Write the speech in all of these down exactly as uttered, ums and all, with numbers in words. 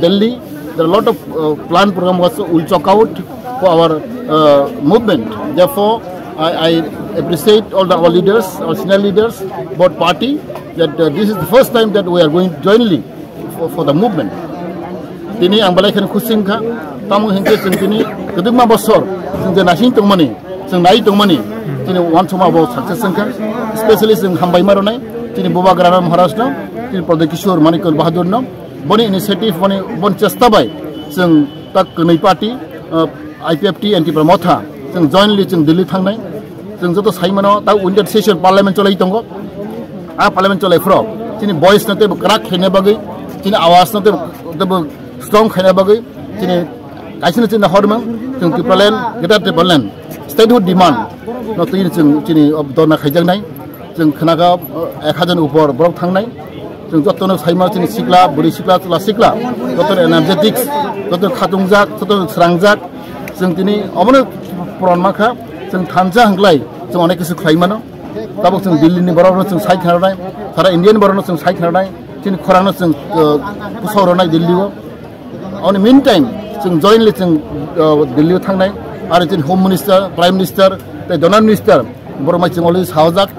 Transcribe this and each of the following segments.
Delhi, there are a lot of uh, plan program was will chalk out for our uh, movement. Therefore, I, I appreciate all the, our leaders, our senior leaders, both party, that uh, this is the first time that we are going jointly for, for the movement. Tini ang belai kheno khusi wngkha, tamo hinkhe chwng tini kwdwkma bosor chwng je naising tongmani, chwng nai tongmani, tini uansukma bo success wngkha, especially chwng hambai ma rwnai, tini Bubagra Maharaj no, tini Pradyot Kishore Manikya Bahadur no, boni initiative, boni, boni chesta bai chwng tak kwnwi party, uh, I P F T and Tipra Motha, chwng jointly chwng Delhi thangnai, chwng joto sai mano, ta winter session parliament cholai tongo, a parliament cholai phro, chini voice no tebo kwrak khaina bagwi, chini awas no tebo, tebo strong khaina bagwi, chini kaisa no chini hormang, chwng Tipraland, Greater Tipraland, statehood demand no twi chwng chini dhorna khaijaknai. Chwng khnakha, uh, ek hajar ni upor borok thangnai. Chwng jotono saima chini sikla, bwrwi sikla, chwla sikla, jotono energetics, jotono khatungjak, jotono srangjak. Chwng tini omono puron mankha, chwng thansa hwnkhlai chwng onek kisu khlai mano. Tabuk chwng Delhi ni borokno chwng sai khnarwnai, sara India ni borokno chwng sai khnarwnai, chini khorangno chwng, uh, pusok rwnai Delhi o. On the meantime, chwng jointly chwng, uh, Delhi o thangnai, aro chini Home Minister, Prime Minister, tei Donor Minister, borok bai chwng already sahajak,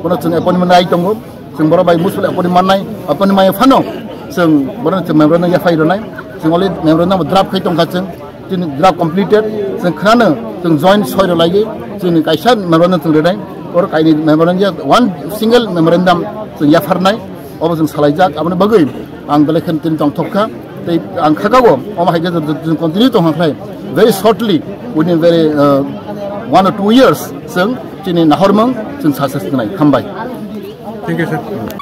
bono chwng appointment rai tongo, chwng borok bai muchungli appointment mannai, appointment maya phano, chwng bono chwng memorandum yaphai rwnai, chwng already memorandum draft khai tongkha chwng, chini draft completed, chwng khnano, chwng joint soi rwlaiwi, chini kaisa memorandum chwng rwnai, oro kaini memorandum ya, one single memorandum chwng yapharnai, obo chwng salaijak, aboni bagwi ang belai khe tini tongthok kha, tei ang khakao, omo hai khe chwng continue tong khlai, very shortly, within very, uh, one or two years, chwng chini nahormung chwng success khnai. Hambai. Thank you, sir.